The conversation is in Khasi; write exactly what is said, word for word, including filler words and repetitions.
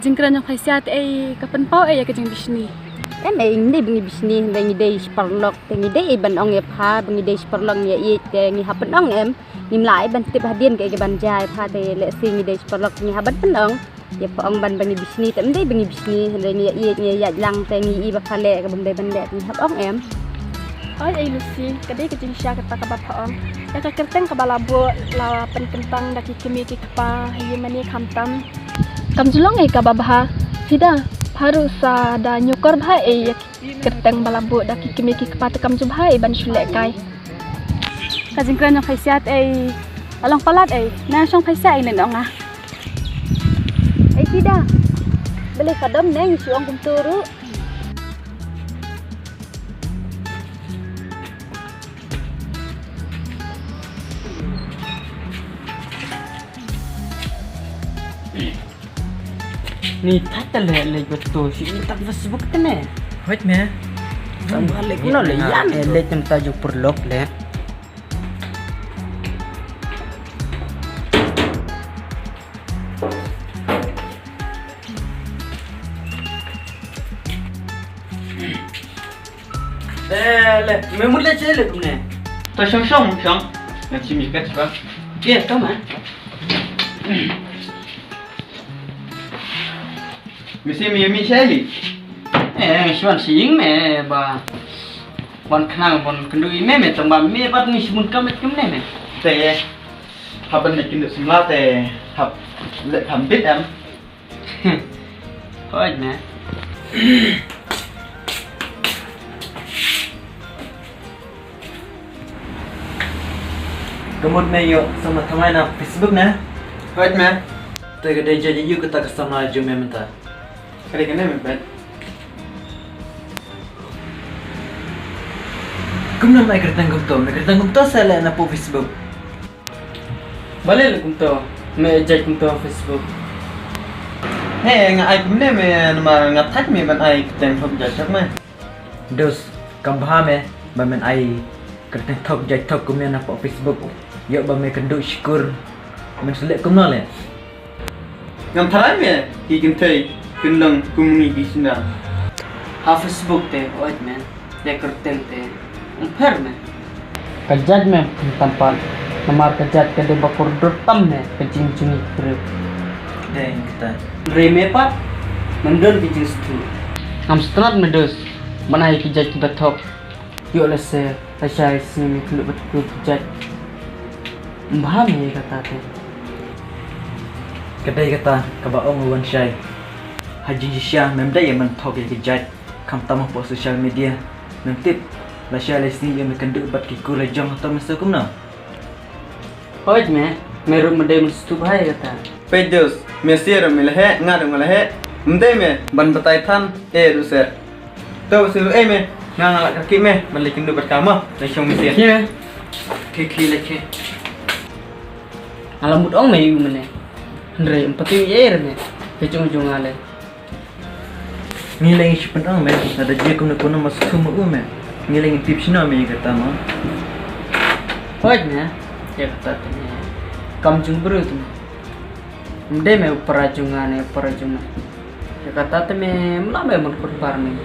Jingkren jong pha shisha te ei, ka pynpaw ei ïa ka jingbishni? Em ei, ngi dei ba ngi bishni, hynrei ngi dei shi paralok, te ngi dei ei ban ong ïa pha ba ngi dei shi paralok, ngi ïa ïeit te ngi hap pynong em. Ngim lah ei ban tip hadien kaei kaban jia ïa pha, te lehse ngi dei shi paralok ngi hap ban pynong. Ïa pha ong ban ba ngi bishni, te ym dei ba ngi bishni, hynrei ngi ïa ïeit, ngi ïa ïaid lang, te ngi i ba pha leh kaba ym dei ban leh, ngi hap ong em. Hooid ei Lucy, ka dei ka jingshisha kata kaba pha ong. Ïa ka kyrteng kaba la buh la pynkyntang da ki kmie ki kpa ha ïing mane, khamtam kam ju long ei kaba bha. Sida, pha ruh sa da ñiewkor bha ei ïa ki kyrteng ba la buh da ki kmie ki kpa, te kam ju bha ei ban shu lehkai. Ka jingkren jong pha shisha te ei, la long palat ei, na shong pha shisha ei, nen ong nga. Ei Sida, balei pha dom ne, ngi shu ong kumto ruh. Ni thait ta leh leh ba to shi ni tak Facebook te ne. Hooid me. Tang ba leh kumno leh, ïa me leh tang ta ju pyrlok leh. Eh, le, me mut leh che leh kumne. To shong shong shong. Nga chim ikat ba. Ke to ma. Misi mi mi sheli. Eh, shwan sing me ba. Ban khnang ban kynduh i me me tang ba me bat ni simun kam me kumne me. Te. Hap ban me kynduh simla te. Hap le kam bit em. Hooid me. Ka mut me ïoh samla thymmai na Facebook ne? Hooid me. Te ka dei jait ïa u kata ka samla jong me mynta? Ka dei kane me peit. Kumno me kyrteng kumto? Me kyrteng kumto se leh na poh Facebook. Balei leh kumto? Me jait kumto Facebook. He, nga ai kumne me namar nga thait me ban ai kyrteng thok jait thok me. Dos, kam bha me ba men ai kyrteng thok jait thok kumne na poh Facebook. Ïoh ba me kynduh shukur. Men shu leh kumno leh? Ngam tharai me ki kynthei kin long kum ngi ki sngewbha. Ha Facebook te, hooid me, ïa kyrteng te ym pher me. Ka jait me khamtam pat, namar ka jait ka dei ba kordor tam me ka jingjngi ki briew. Dei kata. Hynrei me pat, mem don ki jingsngewthuh. Ngam sngewtynnat me Dos, ban ai ki jait kiba thok. Ïoh lehse lashai sngi me kynduh bad ki jait. Ym bha me ïa kata te. Ka dei kata kaba ong u Wanshai. Ha jingshisha mem dei ïa men thok ïa ki jait. Khamtam hapoh social media. Mem tip lashai lai sngi ïa me kynduh bad ki kur la jong hato me sngew kumno? Hooid me, me ruh me dei men sngewthuh bha ïa kata. Peit Dos, me sir me la heh, nga ruh nga la heh. Ym dei me ban batai than, eh ruh sir. To sir, eh me, nga nga la kyrkieh me ban leit kynduh bad ka mo, leit shong me sir. Khie me. Khie khie leit khie. Nga la mut ong me ïa u mynne. Hynrei ym pat ïoh ei re me. Peit jong jong nga lei. Ngi lei ngi shu pynong me, lada jia kumno kumno ma sngewthuh ma u me. Ngi lei ngi tip shano me ïa kata mo. Hooid me, ïa kata te me. Kam jong briew te me. Ym dei me u para jong nga ne u para jong me. Ïa kata te me, ym lah me ban kyrpad me.